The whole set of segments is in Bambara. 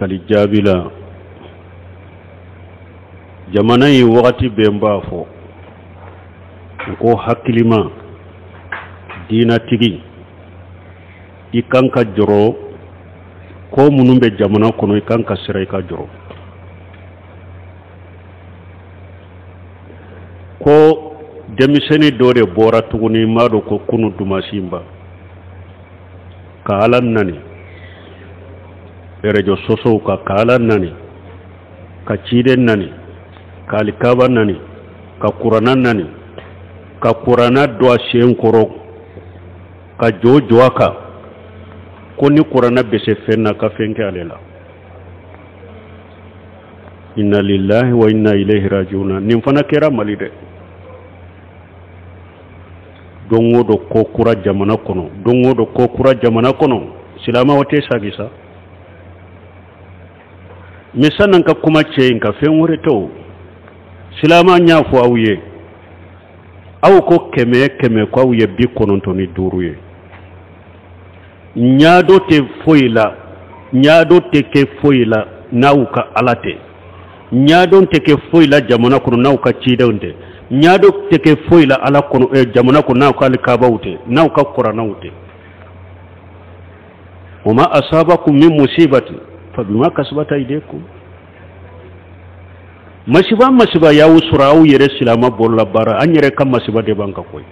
Kali jaabi la jamana in wagati bɛɛ n b'a fɔ n ko hakilima diinatigi i kan ka jɔrɔ ko minnu bɛ jamana kɔnɔ i kan ka siran i ka jɔrɔ ko denmisɛnnin dɔ de bɔra tuguni n m'a dɔn ko kunu dumasinba ka ala nani réseaux sociaux kan ka ala nani ka ciden nani ka alikaba nani ka kurana nani ka kurana don a sen kɔrɔ ka jo jɔ a kan ko ni kurana bɛ se fɛn na ka fɛn kɛ ale la inna lillahi wa inna ilayhi rajiuna nin fana kɛra mali dɛ don o don ko kura jamana kɔnɔ don o don ko kura jamana kɔnɔ silamɛw tɛ sagi sa mais san'an ka kuma cɛ in ka fɛn wɛrɛ tɛ o silamɛ n y'a fɔ aw ye aw ko kɛmɛ kɛmɛ ko aw ye 95 ye ɲaadɔ tɛ foyi la ɲaadɔ tɛ kɛ foyi la n'aw ka ala tɛ ɲaadɔn tɛ kɛ foyi la jamana kɔnɔ n'aw ka cidenw tɛ ɲaadɔ tɛ kɛ foyi la ala kɔnɔ eh, jamana kɔnɔ n'aw ka alikabaw tɛ n'aw ka kuranaw tɛ wa ma asabakum min musibati fa bima kasabat aydikum masiba masiba y'aw sɔrɔ aw yɛrɛ silama bolola baara an yɛrɛ ka masiba de b'an kan koyi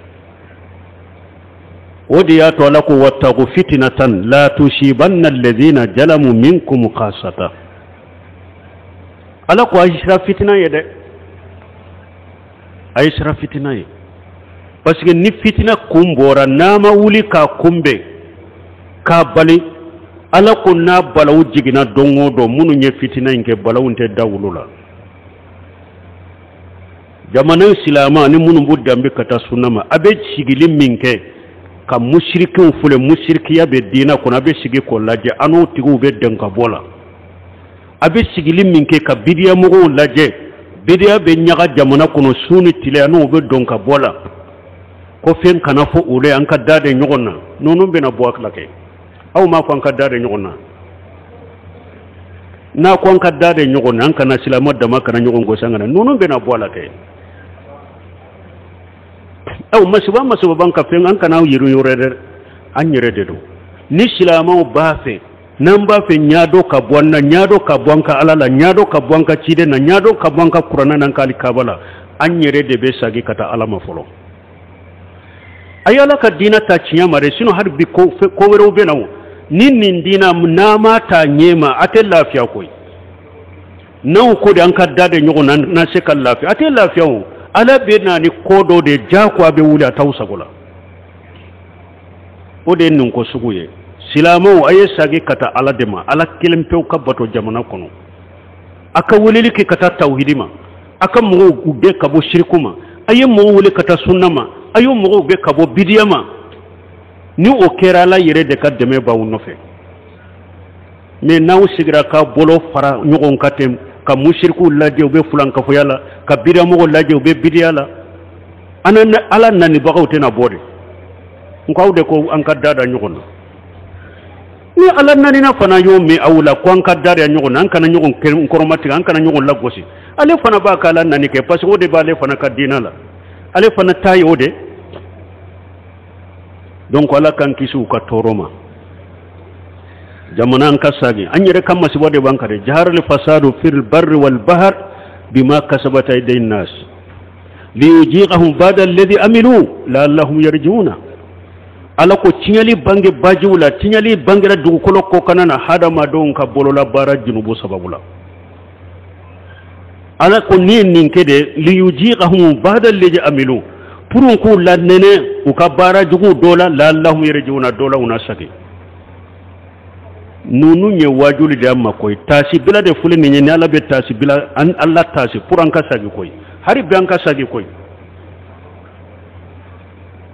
o de y'a to ala ko wattaqu fitnatan la tusibanna alladhina zalamu minkum khasata ala ko a ye siran fitina ye dɛ a ye siran fitina ye parce que ni fitina kun bɔra n'a ma wuli k'a kunbɛn k'a bali ala ko n'a balawu jiginna don o don minnu ye fitina in kɛ balawu tɛ da olu la jamana silama ni minnu b'u danbe ka taa sunna ma a bɛ sigili min kɛ ka musirikiw filɛ musirikiya bɛ diina kɔnɔ a bɛ sigi k'o lajɛ an n'o tigiw bɛ dɛn ka bɔ la a bɛ sigili min kɛ ka bidiya mɔgɔw lajɛ bidiya bɛ ɲaga jamana kɔnɔ su ni tile an n'o bɛ dɔn ka bɔ la ko fɛn kana fɔ olu ye an ka da de ɲɔgɔn na ninnu bɛna bɔ a la kɛ aw m'a fɔ an ka da de ɲɔgɔn na n'a ko an ka da de ɲɔgɔn na an kana silamɛ dama kana ɲɔgɔn gosi an kana ninnu bɛna bɔ a la kɛ aw masiba masiba b'an kan fɛn an kana aw yɛrɛ yɔrɔ dɛ an yɛrɛ de don ni silamɛw b'a fɛ n'an b'a fɛ ɲaadɔ ka bɔ an na ɲaadɔ ka bɔ an ka ala la ɲaadɔ ka bɔ an ka ciden na ɲaadɔ ka bɔ an ka kuranɛ n'an ka alikaba la an yɛrɛ de bɛ sagi ka taa ala ma fɔlɔ a ye ala ka diinɛ ta tiɲɛ ma dɛ sinon hali bi ko ko wɛrɛw bɛ na o ni nin diinɛ n'a ma ta ɲɛ ma a tɛ lafiya koyi n'aw ko de an ka da de ɲɔgɔn na n'an se ka lafiya a tɛ lafiya o ala bɛ na ni ko dɔ de jagoya bɛ wuli a t'aw sago la o de ye nin ko sugu ye silamɛw a ye sagi ka taa ala de ma ala kelen pewu ka bato jamana kɔnɔ a ka weleli kɛ ka taa tawhidi ma a ka mɔgɔw gɛn ka bɔ siriku ma a ye mɔgɔw wele ka taa sunna ma a ye mɔgɔw gɛn ka bɔ bidiya ma ni o kɛra ala yɛrɛ de ka dɛmɛ b'aw nɔfɛ mais n'aw sigira ka bolo fara ɲɔgɔn kan ten ka musirikuw lajɛ u bɛ fulankafoya la ka bidiyamɔgɔw lajɛ u bɛ bidiya la an ala nanibagaw tɛna bɔ de n ko aw de ko an ka da da ɲɔgɔn na ni ala nanina fana y'o mɛn aw la ko an ka da da ɲɔgɔn na an kana ɲɔgɔn kɔrɔmatigɛ an kana ɲɔgɔn lagosi ale fana b'a ka ala nani kɛ parce que o de b'ale fana ka diina la ale fana ta ye o de donc ala k'an kisi u ka tɔɔrɔ ma jamana an ka sagi an yɛrɛ ka masiba de b'an kan dɛ jahara al fasadu fil barri wal bahar bima kasabat aydin nas liyuziqahum ba'da alladhi amilu la'allahum yarji'una ala ko tiɲɛli bange bajiw la tiɲɛli bangera dugukolo kɔkanna na hadamadenw ka bolola baara junubu sababu la ala ko ni ye nin kɛ de liyuziqahum ba'da alladhi amilu pour k'u lanɛnɛ u ka baara jugu dɔ la la'allahum yarji'una dɔ la u na sagi ninnu ye wajuli de ma koyi taasibila de filɛ nin ye ni ala bɛ taasibila an ala taasi pour an ka sagi koyi hari bi an ka sagi koyi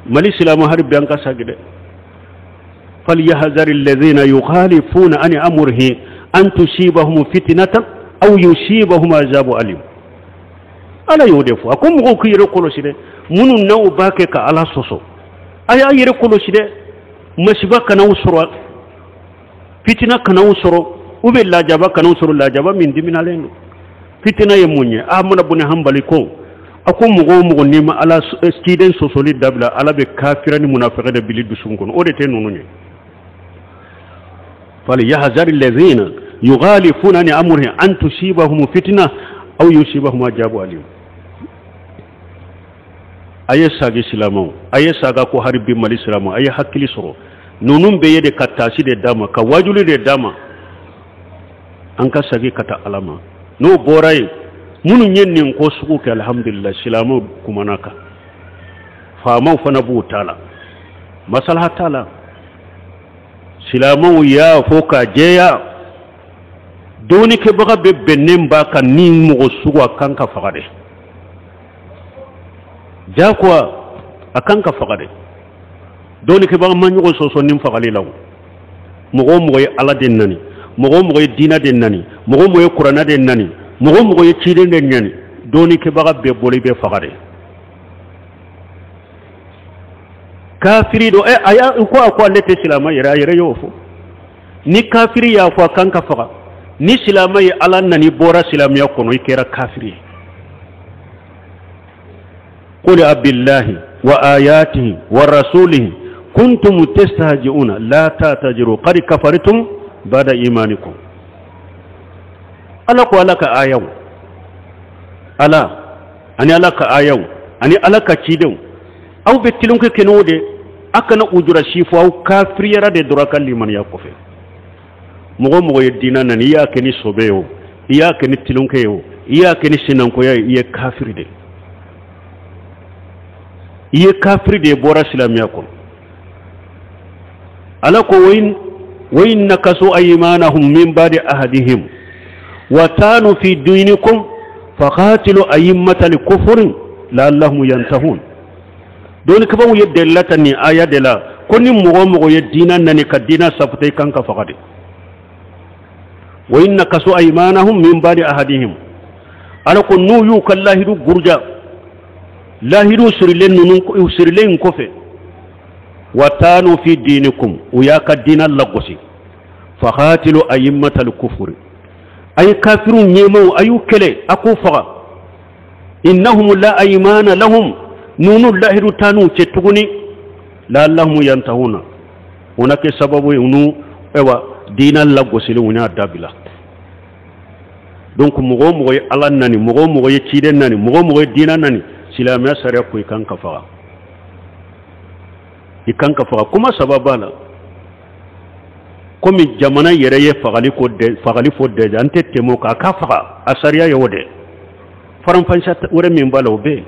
mali silamɛ hari bi an ka sagi dɛ falyahzari alladhina yukhalifuna an amrihi an tusibahum fitnatan aw yusibahum azabu alim ala y'o de fɔ a ko mɔgɔw k'u yɛrɛ kɔlɔsi dɛ minnu n'aw b'a kɛ ka ala sɔsɔ a y'a yɛrɛ kɔlɔsi dɛ masiba kana aw sɔrɔ fitina kana aw sɔrɔ U bɛ lajaba kanu sɔrɔ, lajaba min diminalen don. Fitina ye mun ye? Ahmada bun Hanbali ko, a ko mɔgɔ o mɔgɔ n'i ma Ala ciden sɔsɔli dabila, Ala bɛ kafira ni munafɛkɛ de bili dusukun kɔnɔ. O de tɛ ninnu ye. Falyahzari allazina yughalifuna an amrihi an tusibahum fitna aw yusibahum ajabu alim. A ye sagi silamɛw, a ye saga ko hari bi Mali silamɛw, a ye hakili sɔrɔ. Ninnu bɛɛ ye de ka taasi de d'a ma, ka wajuli de d'a ma, an ka sagi ka taa Ala ma. N'o bɔra yen, minnu ye nin ko sugu kɛ, alhamdulillah, silamɛw kumana kan, faamaw fana b'u ta la, masalaha t'a la. Silamɛw y'a fɔ ka jɛya, dɔnnikɛbaga bɛ bɛnnen b'a kan ni mɔgɔ sugu a kan ka faga de, jagoya a kan ka faga de. Dɔnnikɛbaga ma ɲɔgɔn sɔsɔ ni fagali la. O mɔgɔ o mɔgɔ ye Ala de nani, mɔgɔ o mɔgɔ ye diinɛ de nani, mɔgɔ o mɔgɔ ye kuranɛ de nani, mɔgɔ o mɔgɔ ye ciden de nani, dɔnnikɛbaga bɛɛ bolo i bɛ faga de. Kafiri don ɛ, a y'a ko, a ko ale tɛ silamɛ yɛrɛ, a yɛrɛ y'o fɔ. Ni kafiri y'a fɔ a kan ka faga, ni silamɛ ye Ala nani bɔra silamɛya kɔnɔ, i kɛra kafiri ye. Qul abillahi wa ayatihi wa rasulihi kuntum tastahzi'una la ta'tajiru qad kafartum ba'da imanikum. Ala ko Ala ka ayaw, Ala ani Ala ka ayaw ani Ala ka cidenw, aw bɛ tilonkɛ kɛ n'o de, a kana ujura si fɔ, aw kafiriyara de dɔrɔn ka limaniya kɔfɛ. Mɔgɔ o mɔgɔ ye diinɛ nani, i y'a kɛ ni sɔbɛ ye o, i y'a kɛ ni tilonkɛ ye o, i y'a kɛ ni sinankoya ye, i ye kafiri de, i ye kafiri de ye, bɔra silamɛya kɔnɔ. Ala ko wa in nakasu aymanahum min ba'di ahadihim wa tanu fi dinikum faqatilu a'immata al-kufri la'allahum yantahun. Dɔnnikɛbaaw ye delila ta nin aya de la ko ni mɔgɔ o mɔgɔ ye diinɛ nani ka diinɛ safuta, i kan ka faga de. Wa in nakasu aymanahum min ba'di ahadihim, Ala ko n'u y'u ka lahidu guruja, lahidu sirilen ninnu sirilen kɔfɛ, wa tanu fi dinikum, u y'a ka diinɛ lagosi, faqatilu a'immata al-kufri, a ye kafiriw ɲɛmaw a y'u kɛlɛ, a k'u faga. Innahum la aymana lahum, nunu lahidu t'an'u cɛ tuguni, la'allahum yantahuna, o na kɛ sababu ye nu ayiwa diinɛ lagosili u y'a dabila. Donc mɔgɔ o mɔgɔ ye Ala nani, mɔgɔ o mɔgɔ ye ciden nani, mɔgɔ o mɔgɔ ye diinɛ nani, silamɛya sariya ko i kan ka faga, i kan ka faga. Kuma saba b'a la. Komi jamana yɛrɛ ye fagali ko de, fagali fɔ déjà, an tɛ tɛmɛ o kan, a ka faga, a sariya ye o de. Faranfasiya wɛrɛ min b'a la, o bɛ yen.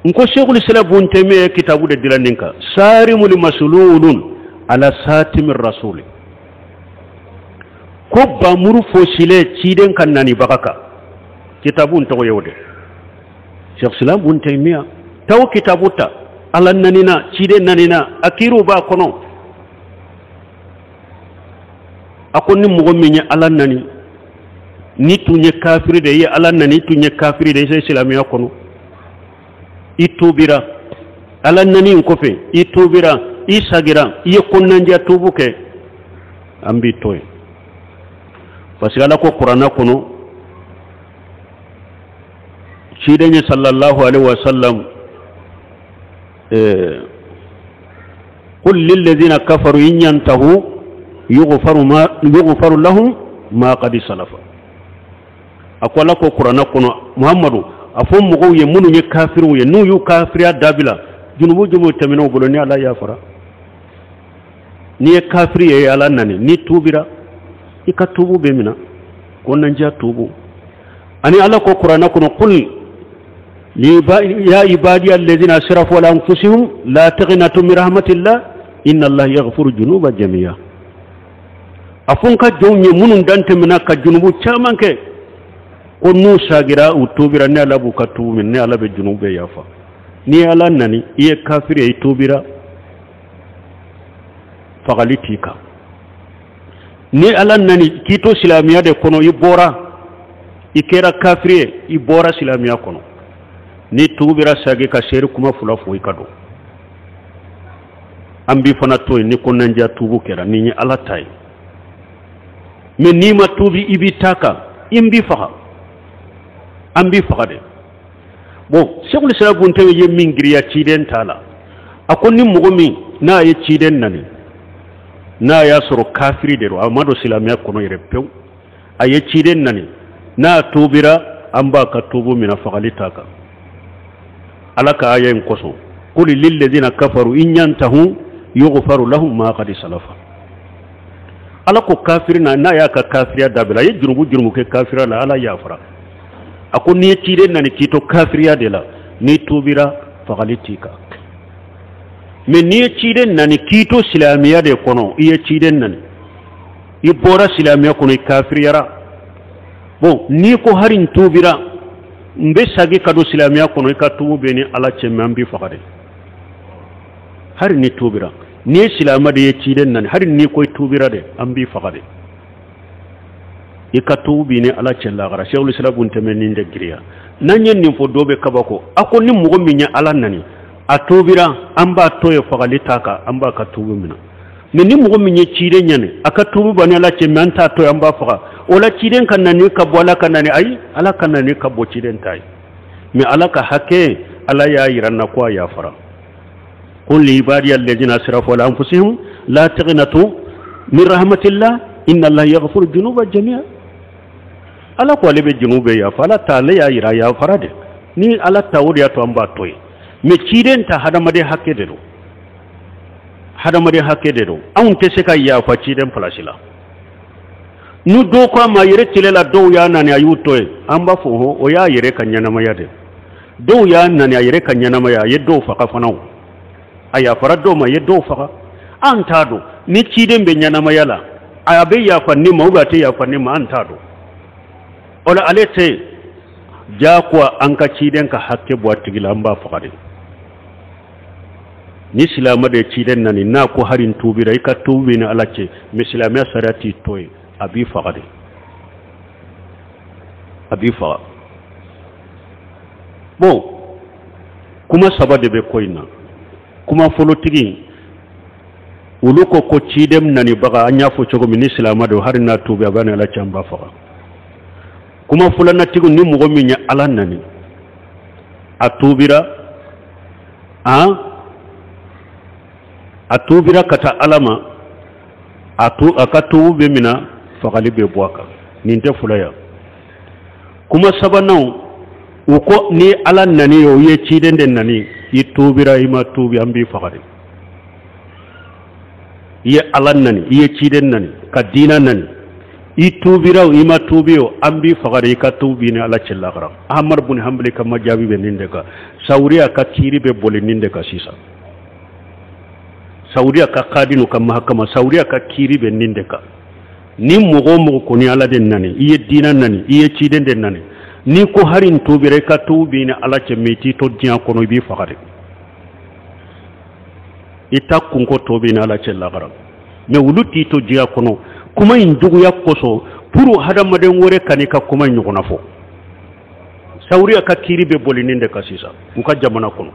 N ko Seikhul Islam Bun Taymiya ye kitabu de dilan nin kan, sarimul masululun ala satimi rasuli, ko bamuru fosilen ciden ka nanibaga kan, kitabu n tɔgɔ ye o de. Cheikh Islam Bun Taymiya taw kitabu ta, Ala nanina, ciden nanina, a kiiriw b'a kɔnɔ. A ko ni mɔgɔ min ye Ala nani, ni tun ye kafiri de ye, Ala nani, i tun ye kafiri de ye, i se silamɛya kɔnɔ, i tubira Ala nani in kɔfɛ, i tubira, i sagira, i ye kɔnɔnajɛ tubu kɛ, an b'i to yen. Parce que Ala ko kuranɛ kɔnɔ, ciden ye sallallahu alaihi wa sallam, qul lillazina kafaru in yantahu yughfaru lahum ma qad salafa. A ko Ala ko kuranɛ kɔnɔ, Muhammadu, a fɔ mɔgɔw ye minnu ye kafiriw ye, n'u y'u kafiriya dabila, junubu junubu tɛmɛn'u bolo, ni Ala yafara. N'i ye kafiri ye, Ala nani, n'i tubira, i ka tubu bɛ minɛ, kɔnɔnajɛ tubu. Ani Ala ko kuranɛ kɔnɔ, qul ya ibadi allazina asrafu ala anfusihim la taqnatu min rahmatillah inna allaha yaghfiru junuba jami'a. A fɔ n ka jɔnw ye minnu dan tɛmɛna ka junubu caman kɛ, ko n'u sagira, u tubira, ni Ala b'u ka tubu minɛ, ni Ala bɛ junubu bɛɛ yafa. N'i ye Ala nani, i ye kafiri ye, i tubira, fagali t'i kan. Ni Ala nani k'i to silamɛya de kɔnɔ, i bɔra, i kɛra kafiri ye, i bɔra silamɛya kɔnɔ, ni tubira, sagi ka seeri kuma fila fɔ, i ka don. An b'i fana to yen ni kɔnɔnajɛya tuubu kɛra, nin ye Ala ta ye. Mais n'i ma tuubi, i b'i ta kan, i b'i faga, an b'i faga de. Bon, Sɛkul Islam bun Taymiya ye min giriya ciden ta la, a ko ni mɔgɔ min n'a ye ciden nani, n'a y'a sɔrɔ kafiri de don, a ma don silamɛya kɔnɔ yɛrɛ pewu, a ye ciden nani, n'a tuubira, an b'a ka tuubu minɛ, fagali t'a kan. Ala ka aya in kosɔn, qul lilladhina kafaru in yantahu yughfaru lahum ma qad salafa. Ala ko kafiri na, n'a y'a ka kafiriya dabila, a ye jurumu jurumu kɛ kafiriya la, Ala yafara. A ko n'i ye ciden nani k'i to kafiriya de la, n'i tuubira, fagali t'i kan. Mais n'i ye ciden nani k'i to silamɛya de kɔnɔ, i ye ciden nani, i bɔra silamɛya kɔnɔ, i kafiriyara. Bon, n'i ko hari n tuubira, n bɛ sagi ka don silamɛya kɔnɔ, i ka tuubu bɛ ni Ala cɛ, mais an b'i faga de. Hari n'i tuubira, n'i ye silamɛ de ye ciden nani, hari n'i ko i tuubira de, an b'i faga de. I ka tuubu b'i ni Ala cɛ lagara. Sɛkul Islam bun Taymiya nin de giriya. N'an ye nin fɔ, dɔ bɛ kabako. A ko ni mɔgɔ min ye Ala nani, a tuubira, an b'a to yen, fagali t'a kan, an b'a ka tuubu minɛ. Mais ni mɔgɔ min ye ciden ɲani, a ka tuubu b'a ni Ala cɛ, mais an t'a to yen, an b'a faga. O la ciden ka nani ka bɔ Ala ka nani, ayi, Ala ka nani ka bɔ ciden ta ye. Mais Ala ka hakɛ, Ala y'a yira n na ko a yafara. Qul li ibadiya alladhina asrafu ala anfusihim la taqnatu min rahmatillah inna allaha yaghfiru dhunuba jami'a. Ala ko ale bɛ junubu bɛɛ yafa. Ala ta, ale y'a yira a yafara de. Ni Ala ta, o de y'a to an b'a to yen. Mais ciden ta, hadamaden hakɛ de don, hadamaden hakɛ de don. Anw tɛ se ka yafa ciden place la. Ni dɔw ko a ma yɛrɛ tile la, dɔw y'a nani, a y'u to yen, an b'a fɔ hɔn, o y'a yɛrɛ ka ɲɛnamaya de. Dɔw y'a nani a yɛrɛ ka ɲɛnamaya, a ye dɔw faga fana, o a yafara dɔw ma, a ye dɔw faga. An t'a dɔn ni ciden bɛ ɲɛnamaya la, a bɛ yafa ne ma ou bien a tɛ yafa ne ma, an t'a dɔn. O la ale tɛ diyagoya an ka ciden ka hakɛ bɔ a tigi la, an b'a faga de. Ni silamɛ de ye ciden nani, n'a ko hari n tuubira, i ka tuubi bɛ ni Ala cɛ, mais silamɛya sariya t'i to yen, a b'i faga de, a b'i faga. Bon, kuma saba de bɛ ko in na. Kuma fɔlɔtigi, olu ko ko ciden nanibaga, an y'a fɔ cogo min, ni silamɛ don, hali n'a tuubi, a b'a ni Ala cɛ, an b'a faga. Kuma filanatigi, ni mɔgɔ min ye Ala nani, a tuubira, an a tuubira ka taa Ala ma, a to a ka tuubu bɛ mina, fagali bɛ bɔ a kan. Nin tɛ fila ya. Kuma sabanan, u ko ni Ala nani ye, o ye ciden de nani, i tuubira, i ma tuubi, an b'i faga de. I ye Ala nani, i ye ciden nani, ka diina nani, i tuubira o, i ma tuubi o, an b'i faga de. I ka tuubi ni Ala cɛ lagara. Ahmad bun Hanbali ka majaabi bɛ nin de kan. Saudiya ka kiiri bɛ boli nin de kan sisan. Saudiya ka kadi n'u ka mahakama, Saudiya ka kiiri bɛ nin de kan. Ni mɔgɔ o mɔgɔ kɔni Ala de nani, i ye diina nani, i ye ciden de nani, n'i ko hari n tuubira, i ka tuubi ni Ala cɛ, mais i t'i to diɲɛ kɔnɔ, i b'i faga de. I ta kunko tɔ b'i ni Ala cɛ lagara. Mais olu t'i to diɲɛ kɔnɔ. Kuma in juguya kosɔn, pour hadamaden wɛrɛ kan'i ka kuma in ɲɔgɔnna fɔ, Saudiya ka kiiri bɛ boli nin de kan sisan u ka jamana kɔnɔ.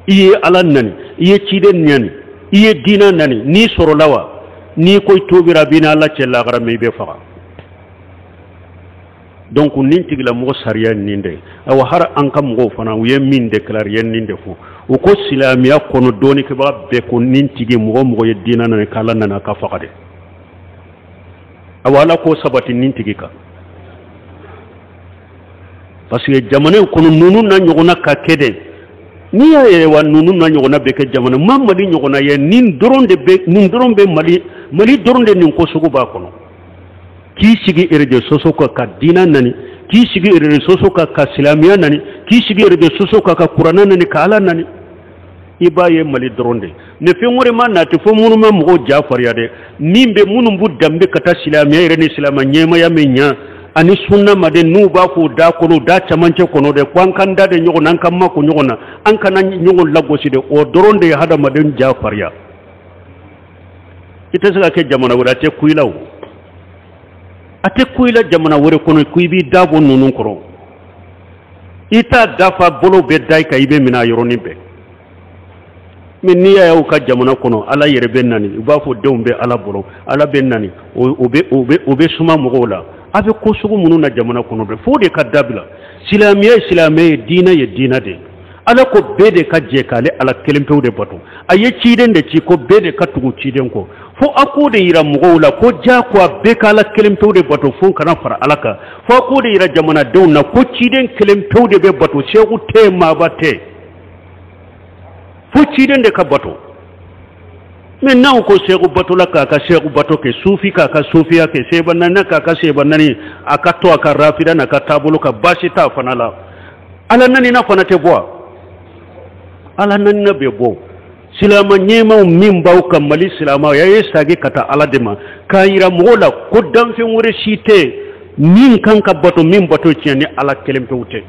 I ye Ala nani, i ye ciden nani, i ye diina nani, n'i sɔrɔla wa, n'i ko i tuubira, a b'i ni Ala cɛ lagara, mais i bɛ faga. Donc nin tigilamɔgɔ sariya nin de ye. Ayiwa, har an ka mɔgɔw fana, u ye min déclarer ye nin de fɔ. U ko silamɛya kɔnɔ dɔɔnikɛbaga bɛɛ ko nin tigi, mɔgɔ mɔgɔ ye diina nani, k'Ala nana, ka faga de. Awa, Ala k'o sabati nin tigi kan, parce que jamana in kɔnɔ, ninnu na ɲɔgɔnna ka kɛ dɛ. N'i y'a ye wa, ninnu na ɲɔgɔnna bɛ kɛ jamana ma, Mali ɲɔgɔnna ye, nin dɔrɔn de bɛ, nin dɔrɔn bɛ Mali, Mali dɔrɔn de nin ko sugu b'a kɔnɔ. K'i sigi réseaux sociaux kan ka diina nani, k'i sigi réseaux sociaux kan ka silamɛya nani, k'i sigi réseaux sociaux kan ka kuranɛ nani, ka Ala nani, i b'a ye Mali dɔrɔn de. Ni fɛn wɛrɛ ma nati fo minnu ma mɔgɔw ja farinya dɛ, min bɛ minnu b'u danbe ka taa silamɛya yɛrɛ ni silamɛ ɲɛmaya min ɲa ani sunna ma de, n'u b'a fɔ u da kɔnɔ, u da camancɛ kɔnɔ dɛ, ko an k'an da de ɲɔgɔn na, an k'an mako ɲɔgɔn na, an kana ɲɔgɔn lagosi de, o dɔrɔn de ye hadamaden ja farinya. I tɛ se ka kɛ jamana wɛrɛ, a tɛ ku i la o, a tɛ ku i la jamana wɛrɛ kɔnɔ ko i b'i da bɔ ninnu kɔrɔ. I t'a dafa, bolo bɛ da i kan, i bɛ minɛ a yɔrɔnin bɛɛ. Mais n'i y'a y'aw ka jamana kɔnɔ, Ala yɛrɛ bɛ nani, u b'a fɔ denw bɛ Ala bolo, Ala bɛ nani, o bɛ suma mɔgɔw la. A bɛ ko sugu minnu na jamana kɔnɔ dɛ, fo de ka dabila. Silamɛya ye silamɛ ye, diinɛ ye diinɛ de ye. Ala ko bɛɛ de ka jɛ k'ale Ala kelen pewu de bato. A ye ciden de ci ko bɛɛ de ka tugu ciden kɔ. Fo a k'o de yira mɔgɔw la ko diyagoya bɛɛ ka Ala kelen pewu de bato, fo kana fara Ala kan. Fo a k'o de yira jamanadenw na ko ciden kelen pewu de bɛ bato, seku tɛ, maaba tɛ, fo ciden de ka bato. Mais n'anw ko seku batola k'a ka seku bato kɛ, sufi k'a ka sufiya kɛ, seba naani k'a ka seba naani, a ka to a ka rafida n'a ka taabolo ka baasi t'a fana la. Ala nanina fana tɛ bɔ wa? Ala nanina bɛ bɔ. Silama ɲɛmaw min b'aw ka Mali silamaw a ye sagi ka taa Ala de ma, k'a yira mɔgɔw la ko danfɛn wɛrɛ si tɛ min kan ka bato, min bato tiɲɛ ni Ala kelen pewu tɛ.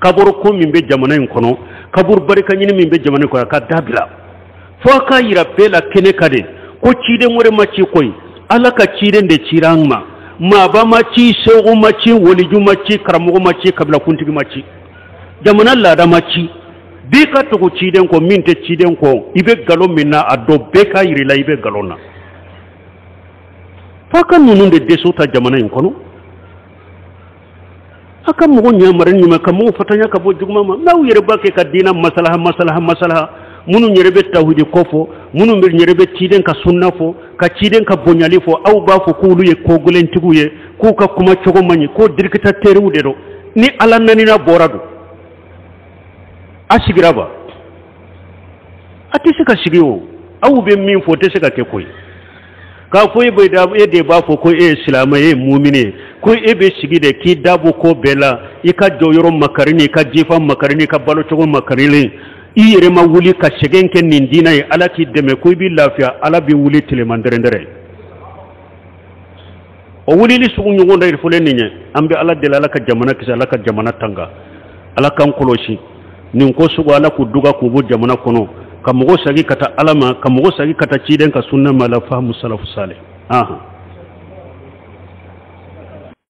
Kaburu ko min bɛ jamana in kɔnɔ, kaburu barika ɲini min bɛ jamana in kɔnɔ, a ka dabila. Fo a k'a yira bɛɛ la kɛnɛ ka de ko ciden wɛrɛ ma ci koyi, Ala ka ciden de cira an ma. Maaba ma ci, segu ma ci, waliju ma ci, karamɔgɔ ma ci, kabila kuntigi ma ci, jamana laada ma ci. B'i ka tugu ciden kɔ, min tɛ ciden kɔ, i bɛ nkalon min na, a dɔn bɛɛ k'a yir'i la i bɛ nkalon na. F'a ka ninnu de dɛsɛ ta jamana in kɔnɔ. A ka mɔgɔ ɲamari ɲuman ka mɔgɔw fatanya ka bɔ juguman ma. N'aw yɛrɛ b'a kɛ ka diinɛ masalaha masalaha masalaha, minnu yɛrɛ bɛ tawhidi kɔ fɔ, minnu bɛ yɛrɛ bɛ ciden ka sunna fɔ, ka ciden ka bonyali fɔ, aw b'a fɔ k'olu ye kogɛlɛntigiw ye, k'u ka kuma cogo man ɲi, ko dirikita teriw de don. Ni Ala nanina bɔra don, a sigira ba, a tɛ se ka sigi o. Aw bɛ min fɔ, o tɛ se ka kɛ koyi. K'a fɔ e bɛ e de b'a fɔ ko e ye silamɛ ye, mumini ye, ko e bɛ sigi de k'i da bɔ ko bɛɛ la, i ka jɔyɔrɔ makari ni i ka jifa makari ni i ka balocogo makarilen, i yɛrɛ ma wuli ka sɛgɛn kɛ nin diinɛ ye, Ala k'i dɛmɛ ko i b'i lafiya. Ala bɛ wuli tileman dɛrɛndɛrɛ, o wulili sugu ɲɔgɔn dɔ fɔlen nin ye. An bɛ Ala deli, Ala ka jamana kisi, Ala ka jamana tanga, Ala k'an kɔlɔsi nin ko sugu, Ala k'u duga k'u bɔ jamana kɔnɔ, ka mɔgɔ sagi ka taa Ala ma, ka mɔgɔ sagi ka taa ciden ka sunna ma, la fahamu salafu salih. Ahan.